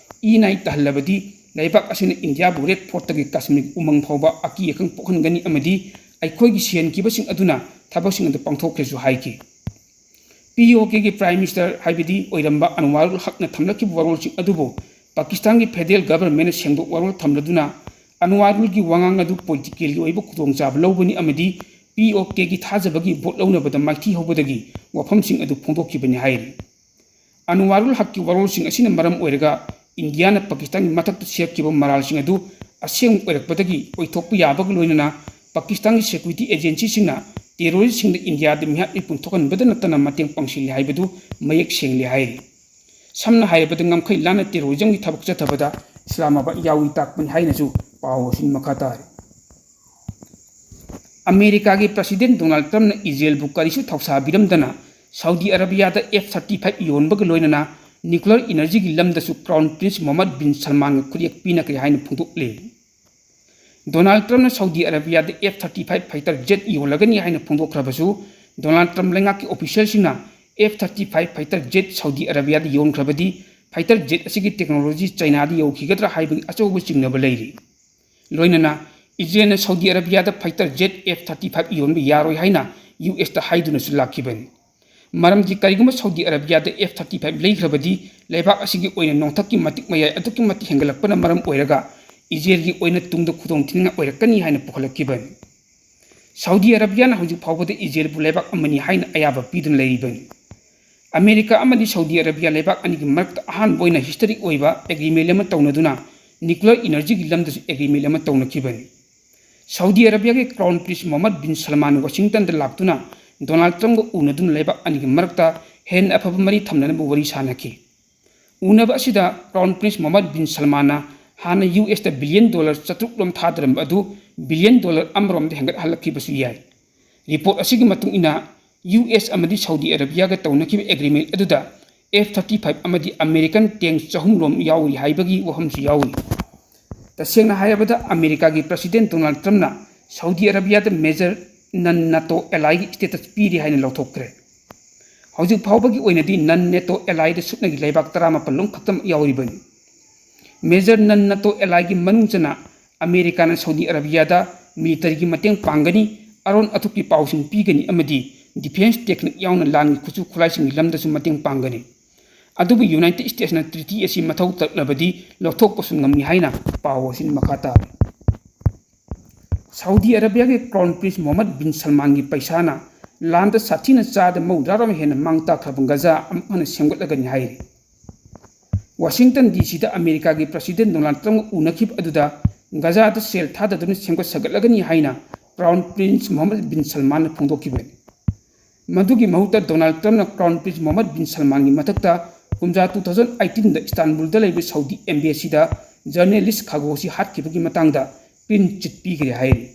ꯏ ꯅꯥꯏ ꯇꯥꯍꯜꯂꯕꯗꯤ ꯂꯩꯕꯥꯛ ꯑꯁꯤꯅ ꯏꯟꯗꯤꯌꯥꯕꯨ ꯔꯦꯗ ꯐꯣꯔꯠꯇꯒꯤ ꯀꯥꯁꯃꯤꯔ ꯎꯃꯪ ꯐꯥꯎꯕ ꯑꯀꯤ ꯑꯈꯪ ꯄꯣꯛꯍꯟꯒꯅꯤ ꯑꯃꯗꯤ ꯑꯩꯈꯣꯏꯒꯤ ꯁꯤꯍꯟꯈꯤꯕꯁꯤꯡ ꯑꯗꯨꯅ ꯊꯕꯛꯁꯤꯡ ꯑꯗꯨ ꯄꯥꯡꯊꯣꯛꯈ꯭ꯔꯦꯁꯨ ꯍꯥꯏꯈꯤ꯫ ꯄꯤ ꯑꯣ ꯀꯦꯒꯤ ꯄ꯭ꯔꯥꯏꯝ ꯃꯤꯅꯤꯁꯇꯔ ꯍꯥꯏꯕꯗꯤ ꯑꯣꯏꯔꯝꯕ ꯑꯟꯋꯥꯔꯨꯜ ꯍꯛꯅ ꯊꯝꯂꯛꯈꯤꯕ ꯋꯥꯔꯣꯜꯁꯤꯡ ꯑꯗꯨꯕꯨ ꯄꯥꯀꯤꯁꯇꯥꯟꯒꯤ ꯐꯦꯗꯔꯦꯜ ꯒꯚꯔꯟꯃꯦꯟꯠꯅ ꯁꯦꯡꯗꯣꯛ ꯋꯥꯔꯣꯜ ꯊꯝꯂꯗꯨꯅ ꯑꯟꯋꯥꯔꯨꯜꯒꯤ ꯋꯥꯉꯥꯡ ꯑꯗꯨ ꯄꯣꯂꯤꯇꯤꯀꯦꯜꯒꯤ ꯑꯣꯏꯕ ꯈꯨꯗꯣꯡꯆꯥꯕ ꯂꯧꯕꯅꯤ ꯑꯃꯗꯤ ꯄꯤ ꯑꯣ ꯀꯦꯒꯤ ꯊꯥꯖꯕꯒꯤ ꯚꯣꯠ ꯂꯧꯅꯕꯗ ꯃꯥꯏꯊꯤ ꯍꯧꯕꯗꯒꯤ ꯋꯥꯐꯝꯁꯤꯡ ꯑꯗꯨ ꯐꯣꯡꯗꯣꯛꯈꯤꯕꯅꯤ ꯍꯥꯏꯔꯤ꯫ ꯑꯟꯋꯥꯔꯨꯜ ꯍꯛꯀꯤ ꯋꯥꯔꯣꯜꯁꯤꯡ ꯑꯁꯤꯅ ꯃꯔꯝ ꯑꯣꯏꯔꯒ ꯏꯟꯗꯤꯌꯥꯅ ꯄꯥꯀꯤꯁꯇꯥꯟꯒꯤ ꯃꯊꯛꯇ ꯁꯦꯛꯈꯤꯕ ꯃꯔꯥꯜꯁꯤꯡ ꯑꯗꯨ ꯑꯁꯦꯡꯕ ꯑꯣꯏꯔꯛꯄꯗꯒꯤ ꯑꯣꯏꯊꯣꯛꯄ ꯌꯥꯕꯒ ꯂꯣꯏꯅꯅ ꯄꯥꯀꯤꯁꯇꯥꯟꯒꯤ ꯁꯦꯀ꯭ꯌꯨꯔꯤꯇꯤ ꯑꯦꯖꯦꯟꯁꯤꯁꯤꯡꯅ ꯇꯦꯔꯣꯔꯤꯁꯁꯤꯡꯗ ꯏꯟꯗꯤꯌꯥꯗ ꯃꯤꯍꯥꯠ ꯃꯤꯄꯨꯟ ꯊꯣꯛꯍꯟꯕꯗ ꯅꯠꯇꯅ ꯃꯇꯦꯡ ꯄꯥꯡꯁꯤꯜꯂꯤ ꯍꯥꯏꯕꯗꯨ ꯃꯌꯦꯛ ꯁꯦꯡꯂꯦ ꯍꯥꯏꯔꯤ꯫ ꯁꯝꯅ ꯍꯥꯏꯔꯕꯗ ꯉꯝꯈꯩ ꯂꯥꯟꯅ ꯇꯦꯔꯣꯔꯤꯖꯝꯒꯤ ꯊꯕꯛ ꯆꯠꯊꯕꯗ ꯏꯁꯂꯥꯃꯥꯕꯥꯗ ꯌꯥꯎꯏ ꯇꯥꯛꯄꯅꯤ ꯍꯥꯏꯅꯁꯨ ꯄꯥꯎ ꯑꯁꯤꯅ ꯃꯈꯥ ꯇꯥꯔꯤ꯫ ꯑꯃꯦꯔꯤꯀꯥꯒꯤ ꯄ꯭ꯔꯁꯤꯗꯦꯟ ꯗꯣꯅꯥꯜꯗ ꯇ꯭ꯔꯝꯞꯅ ꯏꯖꯔꯦꯜꯕꯨ ꯀꯔꯤꯁꯨ ꯊꯧꯁꯥꯕꯤꯔꯝꯗꯅ ꯁꯥꯎꯗꯤ ꯑꯔꯥꯕꯤꯌꯥꯗ ꯑꯦꯐ ꯊꯥꯔꯇꯤ ꯐꯥꯏꯚ ꯌꯣꯟꯕꯒ ꯂꯣꯏꯅꯅ ꯅ꯭ꯌꯨꯀ꯭ꯂꯤꯌꯔ ꯏꯅꯔꯖꯤꯒꯤ ꯂꯝꯗꯁꯨ ꯀ꯭ꯔꯥꯎꯟ ꯄ꯭ꯔꯤꯟꯁ ꯃꯣꯍꯝꯃꯗ ꯕꯤꯟ ꯁꯜꯃꯥꯟꯒ ꯈꯨꯠꯌꯦꯛ ꯄꯤꯅꯈ꯭ꯔꯦ ꯍꯥꯏꯅ ꯐꯣꯡꯗꯣꯛꯂꯤ꯫ ꯗꯣꯅꯥꯜꯗ ꯇ꯭ꯔꯝꯞꯅ ꯁꯥꯎꯗꯤ ꯑꯔꯥꯕꯤꯌꯥꯗ F thirty five fighter jet ꯌꯣꯜꯂꯒꯅꯤ ꯍꯥꯏꯅ ꯐꯣꯡꯗꯣꯛꯈ꯭ꯔꯕꯁꯨ, ꯗꯣꯅꯥꯜꯗ ꯇ꯭ꯔꯝꯞ ꯂꯩꯉꯥꯛꯀꯤ ꯑꯣꯐꯤꯁꯤꯌꯦꯜꯁꯤꯡꯅ F thirty five fighter jet Saudi ꯑꯔꯥꯕꯤꯌꯥꯗ ꯌꯣꯟꯈ꯭ꯔꯕꯗꯤ ꯐꯥꯏꯇꯔ ꯖꯦꯠ ꯑꯁꯤꯒꯤ ꯇꯦꯛꯅꯣꯂꯣꯖꯤ ꯆꯥꯏꯅꯥꯗ ꯌꯧꯈꯤꯒꯗ꯭ꯔꯥ ꯍꯥꯏꯕꯒꯤ ꯑꯆꯧꯕ ꯆꯤꯡꯅꯕ ꯂꯩꯔꯤ꯫ ꯂꯣꯏꯅꯅ ꯏꯖꯔꯦꯜꯅ ꯁꯥꯎꯗꯤ ꯑꯔꯥꯕꯤꯌꯥꯗ fighter jet F thirty five ꯌꯣꯟꯕ ꯌꯥꯔꯣꯏ ꯍꯥꯏꯅ ꯌꯨ ꯑꯦꯁꯇ ꯍꯥꯏꯗꯨꯅꯁꯨ ꯂꯥꯛꯈꯤꯕꯅꯤ꯫ ꯃꯔꯝꯗꯤ ꯀꯔꯤꯒꯨꯝꯕ ꯁꯥꯎꯗꯤ ꯑꯔꯥꯕꯤꯌꯥꯗ ꯑꯦꯐ ꯊꯥꯔꯇꯤ ꯐꯥꯏꯚ ꯂꯩꯈ꯭ꯔꯕꯗꯤ ꯂꯩꯕꯥꯛ ꯑꯁꯤꯒꯤ ꯑꯣꯏꯅ ꯅꯣꯡꯊꯛꯀꯤ ꯃꯇꯤꯛ ꯃꯌꯥꯏ ꯑꯗꯨꯛꯀꯤ ꯃꯇꯤꯛ ꯍꯦꯟꯒꯠꯂꯛꯄꯅ ꯃꯔꯝ ꯑꯣꯏꯔꯒ ꯏꯖꯔꯦꯜꯒꯤ ꯑꯣꯏꯅ ꯇꯨꯡꯗ ꯈꯨꯗꯣꯡꯊꯤꯅꯤꯡꯉꯥꯏ ꯑꯣꯏꯔꯛꯀꯅꯤ ꯍꯥꯏꯅ ꯄꯨꯈꯠꯂꯛꯈꯤꯕꯅꯤ꯫ ꯁꯥꯎꯗꯤ ꯑꯔꯥꯕꯤꯌꯥꯅ ꯍꯧꯖꯤꯛ ꯐꯥꯎꯕꯗ ꯏꯖꯔꯦꯜꯕꯨ ꯂꯩꯕꯥꯛ ꯑꯃꯅꯤ ꯍꯥꯏꯅ ꯑꯌꯥꯕ ꯄꯤꯗꯨꯅ ꯂꯩꯔꯤꯕꯅꯤ꯫ ꯑꯃꯦꯔꯤꯀꯥ ꯑꯃꯗꯤ ꯁꯥꯎꯗꯤ ꯑꯔꯥꯕꯤꯌꯥ ꯂꯩꯕꯥꯛ ꯑꯅꯤꯒꯤ ꯃꯔꯛꯇ ꯑꯍꯥꯟꯕ ꯑꯣꯏꯅ ꯍꯤꯁꯇꯔꯤꯛ ꯑꯣꯏꯕ ꯑꯦꯒ꯭ꯔꯤꯃꯦꯟ ꯑꯃ ꯇꯧꯅꯗꯨꯅ ꯅ꯭ꯌꯨꯀ꯭ꯂꯤꯌꯔ ꯏꯅꯔꯖꯤꯒꯤ ꯂꯝꯗꯁꯨ ꯑꯦꯒ꯭ꯔꯤꯃꯦꯟ ꯑꯃ ꯇꯧꯅꯈꯤꯕꯅꯤ꯫ ꯁꯥꯎꯗꯤ ꯑꯔꯥꯕꯤꯌꯥꯒꯤ ꯀ꯭ꯔꯥꯎꯟ ꯄ꯭ꯔꯤꯟꯁ ꯃꯣꯍꯝꯃꯗ ꯕꯤꯟ ꯁꯜꯃꯥꯟ ꯋꯥꯁꯤꯡꯇꯟꯗ ꯂꯥꯛꯇꯨꯅ ꯗꯣꯅꯥꯜꯗ ꯇ꯭ꯔꯝꯞꯒ ꯎꯅꯗꯨꯅ ꯂꯩꯕꯥꯛ ꯑꯅꯤꯒꯤ ꯃꯔꯛꯇ ꯍꯦꯟꯅ ꯑꯐꯕ ꯃꯔꯤ ꯊꯝꯅꯅꯕ ꯋꯥꯔꯤ ꯁꯥꯅꯈꯤ꯫ ꯎꯅꯕ ꯑꯁꯤꯗ ꯀ꯭ꯔꯥꯎꯟ ꯄ꯭ꯔꯤꯟꯁ ꯃꯣꯍꯝꯃꯗ ꯕꯤꯟ ꯁꯜꯃꯥꯟꯅ ꯍꯥꯟꯅ ꯌꯨ ꯑꯦꯁꯇ ꯕꯤꯂꯤꯌꯟ ꯗꯣꯂꯔ ꯆꯥꯇ꯭ꯔꯨꯛ ꯔꯣꯝ ꯊꯥꯗꯔꯝꯕ ꯑꯗꯨ ꯕꯤꯂꯤꯌꯟ ꯗꯣꯂꯔ ꯑꯃꯔꯣꯝꯗ ꯍꯦꯟꯒꯠꯍꯜꯂꯛꯈꯤꯕꯁꯨ ꯌꯥꯏ꯫ ꯔꯤꯄꯣꯔꯠ ꯑꯁꯤꯒꯤ ꯃꯇꯨꯡ ꯏꯟꯅ, ꯌꯨ ꯑꯦꯁ ꯑꯃꯗꯤ ꯁꯥꯎꯗꯤ ꯑꯔꯥꯕꯤꯌꯥꯒ ꯇꯧꯅꯈꯤꯕ ꯑꯦꯒ꯭ꯔꯤꯃꯦꯟ ꯑꯗꯨꯗ ꯑꯦꯐ ꯊꯥꯔꯇꯤ ꯐꯥꯏꯚ ꯑꯃꯗꯤ ꯑꯃꯦꯔꯤꯀꯟ ꯇꯦꯡꯛ ꯆꯍꯨꯝ ꯔꯣꯝ ꯌꯥꯎꯔꯤ ꯍꯥꯏꯕꯒꯤ ꯋꯥꯐꯝꯁꯨ ꯌꯥꯎꯔꯤ꯫ ꯇꯁꯦꯡꯅ ꯍꯥꯏꯔꯕꯗ, ꯑꯃꯦꯔꯤꯀꯥꯒꯤ ꯄ꯭ꯔꯁꯤꯗꯦꯟ ꯗꯣꯅꯥꯜꯗ ꯇ꯭ꯔꯝꯞꯅ ꯁꯥꯎꯗꯤ ꯑꯔꯥꯕꯤꯌꯥꯗ ꯃꯦꯖꯔ ꯅꯟ ꯅꯥꯇꯣ ꯑꯦꯂꯥꯏꯒꯤ ꯁ꯭ꯇꯦꯇꯁ ꯄꯤꯔꯤ ꯍꯥꯏꯅ ꯂꯧꯊꯣꯛꯈ꯭ꯔꯦ꯫ ꯍꯧꯖꯤꯛ ꯐꯥꯎꯕꯒꯤ ꯑꯣꯏꯅꯗꯤ ꯅꯟ ꯅꯦꯇꯣ ꯑꯦꯂꯥꯏꯗ ꯁꯨꯞꯅꯒꯤ ꯂꯩꯕꯥꯛ ꯇꯔꯥꯃꯥꯄꯜ ꯂꯣꯝ ꯈꯛꯇꯃꯛ ꯌꯥꯎꯔꯤꯕꯅꯤ꯫ ꯃꯦꯖꯔ ꯅꯟ ꯅꯥꯇꯣ ꯑꯦꯂꯥꯏꯒꯤ ꯃꯅꯨꯡ ꯆꯟꯅ ꯑꯃꯦꯔꯤꯀꯥꯅ ꯁꯥꯎꯗꯤ ꯑꯔꯥꯕꯤꯌꯥꯗ ꯃꯤꯂꯤꯇꯔꯤꯒꯤ ꯃꯇꯦꯡ ꯄꯥꯡꯒꯅꯤ, ꯑꯔꯣꯟ ꯑꯊꯨꯞꯀꯤ ꯄꯥꯎꯁꯤꯡ ꯄꯤꯒꯅꯤ ꯑꯃꯗꯤ ꯗꯤꯐꯦꯟꯁ ꯇꯦꯛꯅꯤꯛ ꯌꯥꯎꯅ ꯂꯥꯟꯒꯤ ꯈꯨꯠꯁꯨ ꯈꯨꯠꯂꯥꯏꯁꯤꯡꯒꯤ ꯂꯝꯗꯁꯨ ꯃꯇꯦꯡ ꯄꯥꯡꯒꯅꯤ꯫ ꯑꯗꯨꯕꯨ ꯌꯨꯅꯥꯏꯇꯦꯗ ꯁ꯭ꯇꯦꯠꯁꯅ ꯇ꯭ꯔꯤꯇꯤ ꯑꯁꯤ ꯃꯊꯧ ꯇꯥꯔꯛꯂꯕꯗꯤ ꯂꯧꯊꯣꯛꯄꯁꯨ ꯉꯝꯃꯤ ꯍꯥꯏꯅ ꯄꯥꯎ ꯑꯁꯤꯅ ꯃꯈꯥ ꯇꯥꯔꯤ꯫ ꯁꯥꯎꯗꯤ ꯑꯔꯥꯕꯤꯌꯥꯒꯤ ꯀ꯭ꯔꯥꯎꯟ ꯄ꯭ꯔꯤꯟꯁ ꯃꯣꯍꯝꯃꯗ ꯕꯤꯟ ꯁꯜꯃꯥꯟꯒꯤ ꯄꯩꯁꯥꯅ ꯂꯥꯟꯗ ꯁꯥꯊꯤꯅ ꯆꯥꯗ ꯃꯧꯗ꯭ꯔꯥꯔꯣꯝ ꯍꯦꯟꯅ ꯃꯥꯡ ꯇꯥꯛꯈ꯭ꯔꯕ ꯒꯖꯥ ꯑꯃꯨꯛ ꯍꯟꯅ ꯁꯦꯝꯒꯠꯂꯒꯅꯤ ꯍꯥꯏꯔꯤ꯫ ꯋꯥꯁꯤꯡꯇꯟ ꯗꯤ ꯁꯤꯗ ꯑꯃꯦꯔꯤꯀꯥꯒꯤ ꯄ꯭ꯔꯁꯤꯗꯦꯟ ꯗꯣꯅꯥꯜꯗ ꯇ꯭ꯔꯝꯞꯒ ꯎꯅꯈꯤꯕ ꯑꯗꯨꯗ ꯒꯖꯥꯗ ꯁꯦꯜ ꯊꯥꯗꯗꯨꯅ ꯁꯦꯝꯒꯠ ꯁꯥꯒꯠꯂꯒꯅꯤ ꯍꯥꯏꯅ ꯀ꯭ꯔꯥꯎꯟ ꯄ꯭ꯔꯤꯟꯁ ꯃꯣꯍꯝꯃꯗ ꯕꯤꯟ ꯁꯜꯃꯥꯟꯅ ꯐꯣꯡꯗꯣꯛꯈꯤꯕꯅꯤ꯫ ꯃꯗꯨꯒꯤ ꯃꯍꯨꯠꯇ ꯗꯣꯅꯥꯜꯗ ꯇ꯭ꯔꯝꯞꯅ ꯀ꯭ꯔꯥꯎꯟ ꯄ꯭ꯔꯤꯟꯁ ꯃꯣꯍꯝꯃꯗ ꯕꯤꯟ ꯁꯜꯃꯥꯟꯒꯤ ꯃꯊꯛꯇ ꯀꯨꯝꯖꯥ ꯇꯨ ꯊꯥꯎꯖꯟ ꯑꯩꯠꯇꯤꯟꯗ ꯏꯁꯇꯥꯟꯕꯨꯜꯗ ꯂꯩꯕ ꯁꯥꯎꯗꯤ ꯑꯦꯝꯕꯦꯁꯤꯗ ꯖꯔꯅꯦꯂꯤꯁ ꯈꯥꯒꯣꯁꯤ ꯍꯥꯠꯈꯤꯕꯒꯤ ꯃꯇꯥꯡꯗ ꯀ꯭ꯂꯤꯟ ꯆꯤꯠ ꯄꯤꯈ꯭ꯔꯦ ꯍꯥꯏꯔꯤ꯫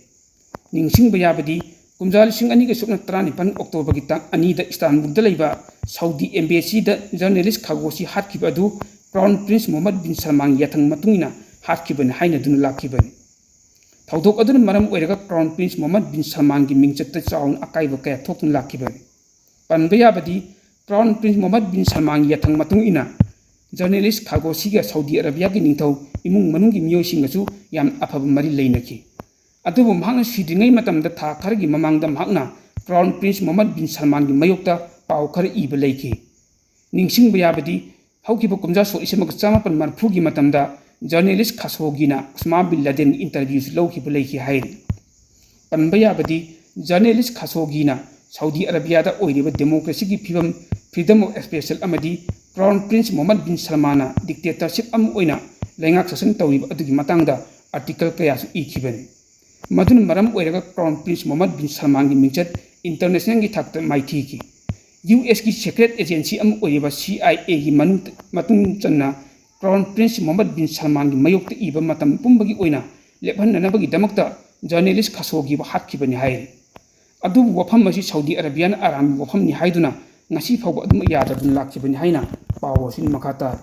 ꯅꯤꯡꯁꯤꯡꯕ ꯌꯥꯕꯗꯤ, ꯀꯨꯝꯖꯥ ꯂꯤꯁꯤꯡ ꯑꯅꯤꯒ ꯁꯨꯞꯅ ꯇꯔꯥꯅꯤꯄꯥꯟ Octoberꯒꯤ ꯇꯥꯡ ꯑꯅꯤꯗ ꯏꯁꯇꯥꯟꯕꯨꯜꯗ ꯂꯩꯕ ꯁꯥꯎꯗꯤ embassyꯗ journalist ꯈꯥꯒꯣꯁꯤ ꯍꯥꯠꯈꯤꯕ ꯑꯗꯨ Crown Prince Mohammed bin Salmanꯒꯤ ꯌꯥꯊꯪ ꯃꯇꯨꯡ ꯏꯟꯅ ꯍꯥꯠꯈꯤꯕꯅꯤ ꯍꯥꯏꯅꯗꯨꯅ ꯂꯥꯛꯈꯤꯕꯅꯤ꯫ ꯊꯧꯗꯣꯛ ꯑꯗꯨꯅ ꯃꯔꯝ ꯑꯣꯏꯔꯒ Crown Prince Mohammed bin Salmanꯒꯤ ꯃꯤꯡꯆꯠꯇ ꯆꯥꯎꯅ ꯑꯀꯥꯏꯕ ꯀꯌꯥ ꯊꯣꯛꯇꯨꯅ ꯂꯥꯛꯈꯤꯕꯅꯤ꯫ ꯄꯟꯕ ꯌꯥꯕꯗꯤ, Crown Prince Mohammed bin Salmanꯒꯤ ꯌꯥꯊꯪ ꯃꯇꯨꯡ ꯏꯟꯅ journalist ꯈꯥꯒꯣꯁꯤꯒ ꯁꯥꯎꯗꯤ ꯑꯔꯥꯕꯤꯌꯥꯒꯤ ꯅꯤꯡꯊꯧ ꯏꯃꯨꯡ ꯃꯅꯨꯡꯒꯤ ꯃꯤꯑꯣꯏꯁꯤꯡꯒꯁꯨ ꯌꯥꯝꯅ ꯑꯐꯕ ꯃꯔꯤ ꯂꯩꯅꯈꯤ꯫ ꯑꯗꯨꯕꯨ ꯃꯍꯥꯛꯅ ꯁꯤꯗ꯭ꯔꯤꯉꯩ ꯃꯇꯝꯗ ꯊꯥ ꯈꯔꯒꯤ ꯃꯃꯥꯡꯗ ꯃꯍꯥꯛꯅ Crown Prince Mohammed bin Salmanꯒꯤ ꯃꯥꯌꯣꯛꯇ ꯄꯥꯎ ꯈꯔ ꯏꯕ ꯂꯩꯈꯤ꯫ ꯅꯤꯡꯁꯤꯡꯕ ꯌꯥꯕꯗꯤ, ꯍꯧꯈꯤꯕ ꯀꯨꯝꯖꯥ ꯁꯣꯛ ꯂꯤꯁꯤꯡ ꯑꯃꯒ ꯆꯥꯃꯥꯄꯟ ꯃꯔꯤꯐꯨꯒꯤ ꯃꯇꯝꯗ journalist ꯈꯥꯁꯣꯒꯤꯅ Osama bin Ladenꯒꯤ interviewꯁꯨ ꯂꯧꯈꯤꯕ ꯂꯩꯈꯤ ꯍꯥꯏꯔꯤ꯫ ꯄꯟꯕ ꯌꯥꯕꯗꯤ, journalist ꯈꯥꯁꯣꯒꯤꯅ ꯁꯥꯎꯗꯤ ꯑꯔꯥꯕꯤꯌꯥꯗ ꯑꯣꯏꯔꯤꯕ democracyꯒꯤ ꯐꯤꯕꯝ, freedom of expression ꯑꯃꯗꯤ Crown Prince Mohammed bin Salmanꯅ dictatorship ꯑꯃ ꯑꯣꯏꯅ ꯂꯩꯉꯥꯛ ꯁꯥꯁꯟ ꯇꯧꯔꯤꯕ ꯑꯗꯨꯒꯤ ꯃꯇꯥꯡꯗ article ꯀꯌꯥꯁꯨ ꯏꯈꯤꯕꯅꯤ꯫ ꯃꯗꯨꯅ ꯃꯔꯝ ꯑꯣꯏꯔꯒ Crown Prince Mohammed bin Salmanꯒꯤ ꯃꯤꯡꯆꯠ internationalꯒꯤ ꯊꯥꯛꯇ ꯃꯥꯏꯊꯤꯈꯤ꯫ USꯀꯤ secret agency ꯑꯃ ꯑꯣꯏꯔꯤꯕ CIAꯒꯤ ꯃꯅꯨꯡ, ꯃꯇꯨꯡ ꯆꯟꯅ Crown Prince Mohammed bin Salmanꯒꯤ ꯃꯥꯌꯣꯛꯇ ꯏꯕ ꯃꯇꯝ ꯄꯨꯝꯕꯒꯤ ꯑꯣꯏꯅ ꯂꯦꯞꯍꯟꯅꯅꯕꯒꯤꯗꯃꯛꯇ journalist ꯈꯥꯁꯣꯒꯤꯕꯨ ꯍꯥꯠꯈꯤꯕꯅꯤ ꯍꯥꯏꯔꯤ꯫ ꯑꯗꯨꯕꯨ ꯋꯥꯐꯝ ꯑꯁꯤ ꯁꯥꯎꯗꯤ ꯑꯔꯥꯕꯤꯌꯥꯅ ꯑꯔꯥꯟꯕ ꯋꯥꯐꯝꯅꯤ ꯍꯥꯏꯗꯨꯅ ꯉꯁꯤ ꯐꯥꯎꯕ ꯑꯗꯨꯃꯛ ꯌꯥꯗꯗꯨꯅ ꯂꯥꯛꯈꯤꯕꯅꯤ ꯍꯥꯏꯅ ꯄꯥꯎ ꯑꯁꯤꯅ ꯃꯈꯥ ꯇꯥꯔꯤ꯫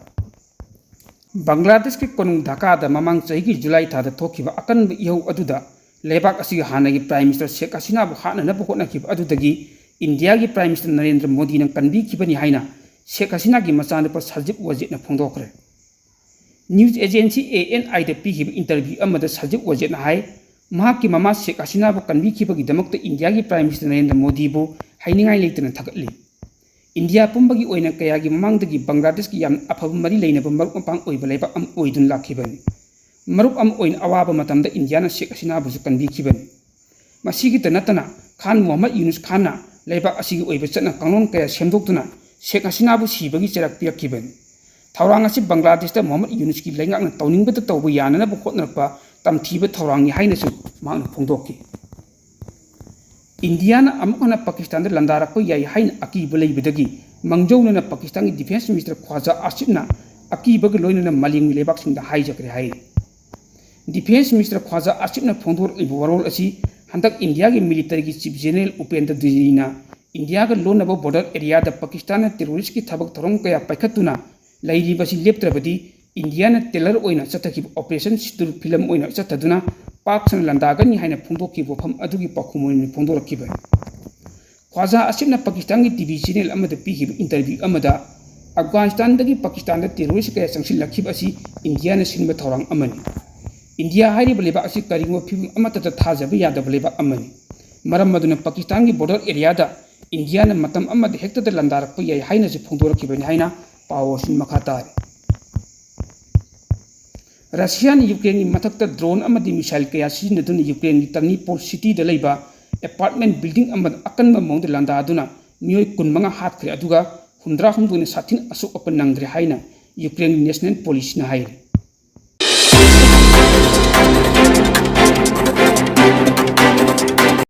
ꯕꯪꯒ꯭ꯂꯥꯗꯦꯁꯀꯤ ꯀꯣꯅꯨꯡ ꯙꯥꯀꯥꯗ ꯃꯃꯥꯡ ꯆꯍꯤꯒꯤ ꯖꯨꯂꯥꯏ ꯊꯥꯗ ꯊꯣꯛꯈꯤꯕ ꯑꯀꯟꯕ ꯏꯍꯧ ꯑꯗꯨꯗ ꯂꯩꯕꯥꯛ ꯑꯁꯤꯒꯤ ꯍꯥꯟꯅꯒꯤ Prime Minister ꯁꯦꯈ ꯍꯁꯤꯅꯥꯕꯨ ꯍꯥꯠꯅꯅꯕ ꯍꯣꯠꯅꯈꯤꯕ ꯑꯗꯨꯗꯒꯤ ꯏꯟꯗꯤꯌꯥꯒꯤ Prime Minister ꯅꯔꯦꯟꯗ꯭ꯔ ꯃꯣꯗꯤꯅ ꯀꯟꯕꯤꯈꯤꯕꯅꯤ ꯍꯥꯏꯅ ꯁꯦꯈ ꯍꯁꯤꯅꯥꯒꯤ ꯃꯆꯥꯅꯨꯄꯥ ꯁꯖꯤꯕ ꯋꯥꯖꯦꯗꯅ ꯐꯣꯡꯗꯣꯛꯈ꯭ꯔꯦ꯫ News agency ANIꯗ ꯄꯤꯈꯤꯕ interview ꯑꯃꯗ ꯁꯖꯤꯕ ꯋꯥꯖꯦꯗꯅ ꯍꯥꯏ, ꯃꯍꯥꯛꯀꯤ ꯃꯃꯥ ꯁꯦꯈ ꯍꯁꯤꯅꯥꯕꯨ ꯀꯟꯕꯤꯈꯤꯕꯒꯤꯗꯃꯛꯇ ꯏꯟꯗꯤꯌꯥꯒꯤ Prime Minister ꯅꯔꯦꯟꯗ꯭ꯔ ꯃꯣꯗꯤꯕꯨ ꯍꯥꯏꯅꯤꯡꯉꯥꯏ ꯂꯩꯇꯅ ꯊꯥꯒꯠꯂꯤ꯫ ꯏꯟꯗꯤꯌꯥ ꯄꯨꯝꯕꯒꯤ ꯑꯣꯏꯅ ꯀꯌꯥꯒꯤ ꯃꯃꯥꯡꯗꯒꯤ ꯕꯪꯒ꯭ꯂꯥꯗꯦꯁꯀꯤ ꯌꯥꯝꯅ ꯑꯐꯕ ꯃꯔꯤ ꯂꯩꯅꯕ ꯃꯔꯨꯞ ꯃꯄꯥꯡ ꯑꯣꯏꯕ ꯂꯩꯕꯥꯛ ꯑꯃ ꯑꯣꯏꯗꯨꯅ ꯂꯥꯛꯈꯤꯕꯅꯤ꯫ ꯃꯔꯨꯞ ꯑꯃ ꯑꯣꯏꯅ ꯑꯋꯥꯕ ꯃꯇꯝꯗ ꯏꯟꯗꯤꯌꯥꯅ ꯁꯦꯈ ꯍꯁꯤꯅꯥꯕꯨꯁꯨ ꯀꯟꯕꯤꯈꯤꯕꯅꯤ꯫ ꯃꯁꯤꯒꯤꯇ ꯅꯠꯇꯅ ꯈꯥꯟ ꯃꯨꯍꯝꯃꯗ ꯌꯨꯅꯨꯁ ꯈꯥꯟꯅ ꯂꯩꯕꯥꯛ ꯑꯁꯤꯒꯤ ꯑꯣꯏꯕ ꯆꯠꯅ ꯀꯥꯡꯂꯣꯟ ꯀꯌꯥ ꯁꯦꯝꯗꯣꯛꯇꯨꯅ ꯁꯦꯈ ꯍꯁꯤꯅꯥꯕꯨ ꯁꯤꯕꯒꯤ ꯆꯩꯔꯥꯛ ꯄꯤꯔꯛꯈꯤꯕꯅꯤ꯫ ꯊꯧꯔꯥꯡ ꯑꯁꯤ ꯕꯪꯒ꯭ꯂꯥꯗꯦꯁꯇ ꯃꯨꯍꯝꯃꯗ ꯌꯨꯅꯨꯁꯀꯤ ꯂꯩꯉꯥꯛꯅ ꯇꯧꯅꯤꯡꯕꯇ ꯇꯧꯕ ꯌꯥꯅꯅꯕ ꯍꯣꯠꯅꯔꯛꯄ ꯇꯝꯊꯤꯕ ꯊꯧꯔꯥꯡꯅꯤ ꯍꯥꯏꯅꯁꯨ ꯃꯍꯥꯛꯅ ꯐꯣꯡꯗꯣꯛꯈꯤ꯫ ꯏꯟꯗꯤꯌꯥꯅ ꯑꯃꯨꯛ ꯍꯟꯅ ꯄꯥꯀꯤꯁꯇꯥꯟꯗ ꯂꯥꯟꯗꯥꯔꯛꯄ ꯌꯥꯏ ꯍꯥꯏꯅ ꯑꯀꯤꯕ ꯂꯩꯕꯗꯒꯤ ꯃꯥꯡꯖꯧꯅꯅ ꯄꯥꯀꯤꯁꯇꯥꯟꯒꯤ Defence Minister ꯈ꯭ꯋꯥꯖꯥ ꯑꯥꯁꯤꯐꯅ ꯑꯀꯤꯕꯒ ꯂꯣꯏꯅꯅ ꯃꯥꯂꯦꯝꯒꯤ ꯂꯩꯕꯥꯛꯁꯤꯡꯗ ꯍꯥꯏꯖꯈ꯭ꯔꯦ ꯍꯥꯏꯔꯤ꯫ Defence Minister ꯈ꯭ꯋꯥꯖꯥ ꯑꯥꯁꯤꯐꯅ ꯐꯣꯡꯗꯣꯔꯛꯂꯤꯕ ꯋꯥꯔꯣꯜ ꯑꯁꯤ ꯍꯟꯗꯛ ꯏꯟꯗꯤꯌꯥꯒꯤ ꯃꯤꯂꯤꯇꯔꯤꯒꯤ ꯆꯤꯐ ꯖꯦꯅꯔꯦꯜ ꯎꯄꯦꯟꯗ꯭ꯔ ꯗ꯭ꯋꯤꯖꯤꯅ ꯏꯟꯗꯤꯌꯥꯒ ꯂꯣꯟꯅꯕ ꯕꯣꯔꯗꯔ ꯑꯦꯔꯤꯌꯥꯗ ꯄꯥꯀꯤꯁꯇꯥꯟꯅ ꯇꯦꯔꯣꯔꯤꯁꯀꯤ ꯊꯕꯛ ꯊꯧꯔꯝ ꯀꯌꯥ ꯄꯥꯏꯈꯠꯇꯨꯅ ꯂꯩꯔꯤꯕꯁꯤ ꯂꯦꯞꯇ꯭ꯔꯕꯗꯤ ꯏꯟꯗꯤꯌꯥꯅ ꯇꯦꯂꯔ ꯑꯣꯏꯅ ꯆꯠꯊꯈꯤꯕ ꯑꯣꯄꯔꯦꯁꯟ ꯁꯤꯟꯗꯨꯔ ꯐꯤꯂꯝ ꯑꯣꯏꯅ ꯆꯠꯊꯗꯨꯅ ꯄꯥꯛ ꯁꯟꯅ ꯂꯥꯟꯗꯥꯒꯅꯤ ꯍꯥꯏꯅ ꯐꯣꯡꯗꯣꯛꯈꯤꯕ ꯋꯥꯐꯝ ꯑꯗꯨꯒꯤ ꯄꯥꯎꯈꯨꯝ ꯑꯣꯏꯅ ꯐꯣꯡꯗꯣꯔꯛꯈꯤꯕꯅꯤ꯫ ꯈ꯭ꯋꯥꯖꯥ ꯑꯁꯤꯐꯅ ꯄꯥꯀꯤꯁꯇꯥꯟꯒꯤ ꯇꯤ ꯚꯤ ꯆꯦꯅꯦꯜ ꯑꯃꯗ ꯄꯤꯈꯤꯕ ꯏꯟꯇꯔꯚ꯭ꯌꯨ ꯑꯃꯗ ꯑꯐꯒꯥꯅꯤꯁꯇꯥꯟꯗꯒꯤ ꯄꯥꯀꯤꯁꯇꯥꯟꯗ ꯇꯦꯔꯣꯔꯤꯁ ꯀꯌꯥ ꯆꯪꯁꯤꯜꯂꯛꯈꯤꯕ ꯑꯁꯤ ꯏꯟꯗꯤꯌꯥꯅ ꯁꯤꯟꯕ ꯊꯧꯔꯥꯡ ꯑꯃꯅꯤ꯫ ꯏꯟꯗꯤꯌꯥ ꯍꯥꯏꯔꯤꯕ ꯂꯩꯕꯥꯛ ꯑꯁꯤ ꯀꯔꯤꯒꯨꯝꯕ ꯐꯤꯕꯝ ꯑꯃꯠꯇꯗ ꯊꯥꯖꯕ ꯌꯥꯗꯕ ꯂꯩꯕꯥꯛ ꯑꯃꯅꯤ꯫ ꯃꯔꯝ ꯑꯗꯨꯅ ꯄꯥꯀꯤꯁꯇꯥꯟꯒꯤ ꯕꯣꯔꯗꯔ ꯑꯦꯔꯤꯌꯥꯗ ꯏꯟꯗꯤꯌꯥꯅ ꯃꯇꯝ ꯑꯃꯗ ꯍꯦꯛꯇꯗ ꯂꯥꯟꯗꯥꯔꯛꯄ ꯌꯥꯏ ꯍꯥꯏꯅꯁꯨ ꯐꯣꯡꯗꯣꯔꯛꯈꯤꯕꯅꯤ ꯍꯥꯏꯅ ꯄꯥꯎ ꯑꯁꯤꯅ ꯃꯈꯥ ꯇꯥꯔꯤ꯫ ꯔꯁꯤꯌꯥꯅ ꯌꯨꯀ꯭ꯔꯦꯟꯒꯤ ꯃꯊꯛꯇ ꯗ꯭ꯔꯣꯟ ꯑꯃꯗꯤ ꯃꯤꯁꯥꯏꯜ ꯀꯌꯥ ꯁꯤꯖꯤꯟꯅꯗꯨꯅ ꯌꯨꯀ꯭ꯔꯦꯟꯒꯤ ꯇꯔꯅꯤꯄꯣꯜ ꯁꯤꯇꯤꯗ ꯂꯩꯕ ꯑꯦꯄꯥꯔꯠꯃꯦꯟ ꯕꯤꯜꯗꯤꯡ ꯑꯃꯗ ꯑꯀꯟꯕ ꯃꯑꯣꯡꯗ ꯂꯥꯟꯗꯥꯗꯨꯅ ꯃꯤꯑꯣꯏ ꯀꯨꯟꯃꯉꯥ ꯍꯥꯠꯈ꯭ꯔꯦ, ꯑꯗꯨꯒ ꯍꯨꯝꯗ꯭ꯔꯥꯍꯨꯝꯗꯣꯏꯅ ꯁꯥꯊꯤꯅ ꯑꯁꯣꯛ ꯑꯄꯟ ꯅꯪꯈ꯭ꯔꯦ ꯍꯥꯏꯅ ꯌꯨꯀ꯭ꯔꯦꯟꯒꯤ ꯅꯦꯁꯅꯦꯜ ꯄꯨꯂꯤꯁꯅ ꯍꯥꯏꯔꯤ꯫